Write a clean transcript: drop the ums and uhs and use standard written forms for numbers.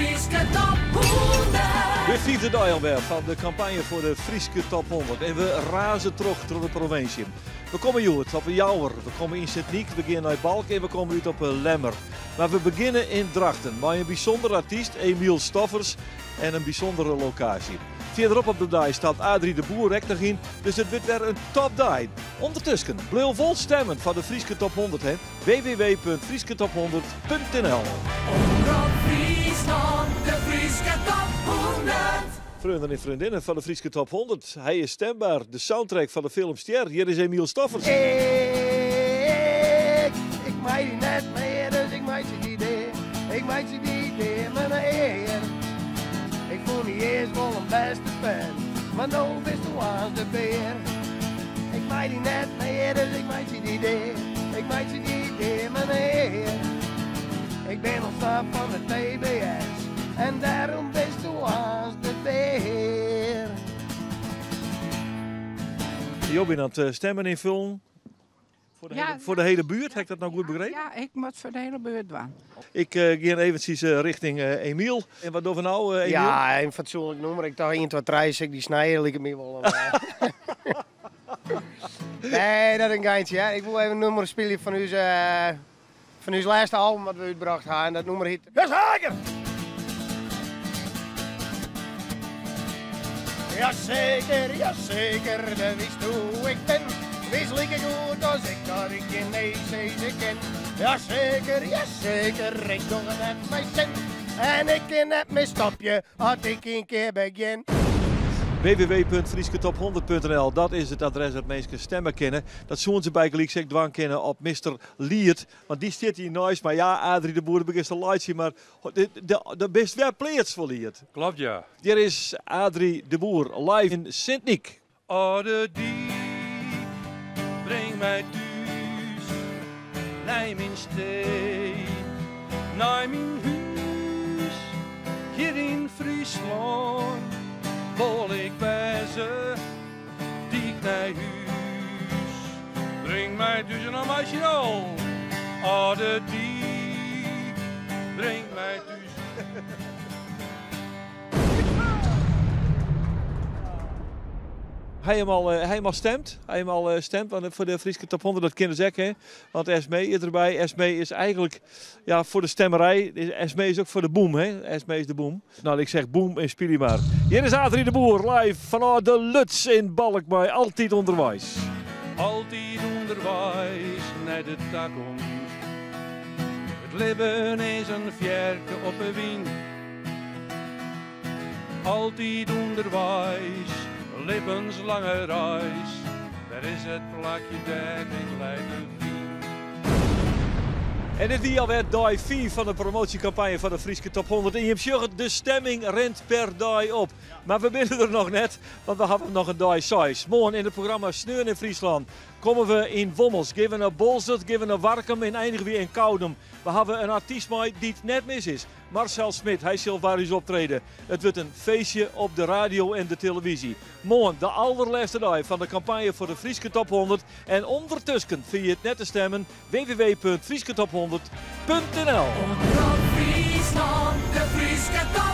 Fryske top 100. De fiifde dei alwer fan de kampanje foar de Fryske Top 100 en we raze troch troch de provinsje. We komme hjoed op 'e Jouwer, we komme yn Sint Nyk, we gean nei Balk en we komme út op 'e Lemmer. Mar we begjinne yn Drachten mei in bysûnder artyst, Emiel Stoffers, en in bysûndere lokaasje. Fierderop op de dei stapt Adrie de Boer ek noch yn, dus it wurdt wer in topdei. Undertusken, bliuw wol stemmen foar de Fryske Top 100 hè, www.frysketop100.nl. Omrop Fryslân, de Fryske Top 100. Freonen en freondinnen fan de Fryske Top 100, hy is stember, de soundtrack fan de film Stjer. Hjir is Emiel Stoffers. Ik, ik mei dy net mear, dus ik meitsje dy dea. Ik meitsje dy dea mei myn ear. Ik fûn dy earst wol in bêste fan, mar no bisto aanst de bear. Ik mei dy net mear, dus ik meitsje dy dea. Ik meitsje dy dea mei myn ear. Ik bin ûntsnapt fan de TBS en dêrom bisto aanst de bear. Jo binne oan it stemmen ynfullen. Foar de, Ja, hele, foar de hiele buert, ha ik dat no goed begrepen? Ja, ik moat foar de hiele buert dwaan. Ik gean eventsjes richting Emiel. En wat dogge we no, Emiel? Ja, in fatsoenlik nûmer. Ik tocht 1, 2, 3, sil ik dy snije, liket my wol. Nee, dat is in geintje. Hè. Ik woe even in nûmer spylje fan ús, fan ús lêste album wat we útbrocht ha. En dat nûmer hyt Jazeker! Jazeker, jazeker, do witst hoe't ik bin. Witst like goed as ik dat ik gjin nee sizze kin. Jazeker, jazeker, ik doch it net mei sin. En ik kin net mear stopje as ik in kear begjin. www.frysketop100.nl, dat is it adres dêr't minsken stemme kinne. Dat soene se bygelyks ek dwaan kinne op Mister Liet, want dy stiet hjir neist my. Ja, Adrie de Boer, do begjinst te laitsjen, mar do bist wer pleatst foar Liet. Klopt, ja. Hjir is Adrie de Boer live yn Sint Nyk. Alde dyk, bring my thús, nei myn stee, nei myn hús. Hjir yn Fryslân wol ik wêze, dyk nei hús. Bring my thús en dan meitsje je al. Alde dyk, bring my thús. Ha je him al, ha je him al stemd? Ha je him al stemd want foar de Fryske Top 100? Dat kin dus ek, hè? Want Esmee is derby. Esmee is eigenlik ja, foar de stemmerij. Esmee is ek foar de boem, hè? Esmee is de boem. No, ik zeg boem en spylje mar. Hjir is Adrie de Boer live fanôf de Luts yn Balk mei Altyd Underweis. Altyd ûnderweis nei de takomst. It libben is in fearke op 'e wyn. Altyd ûnderweis, libbenslange reis. Wêr is it plakje dêr't ik lekker fyn? En dit wie alwer dei 5 fan de promoasjekampanje foar de Fryske Top 100. En jim sjogge, de stemming rint per dei op. Mar we binne der noch net, want we hawwe noch in dei 6. Moarn yn it programma Sneon yn Fryslân komme we yn Wommels, gean we nei Boalsert, gean we nei Warkum en einigje we yn Koudum. We hawwe in artyst mei dy't net mis is. Marcel Smit, hy sil foar ús optrede. It wurdt in feestje op de radio en de televyzje. Moarn de alderlêste dei fan de kampanje foar de Fryske Top 100 en ûndertusken ferjit net te stemmen www.frysketop100.nl. Omrop Fryslân, de Fryske Top.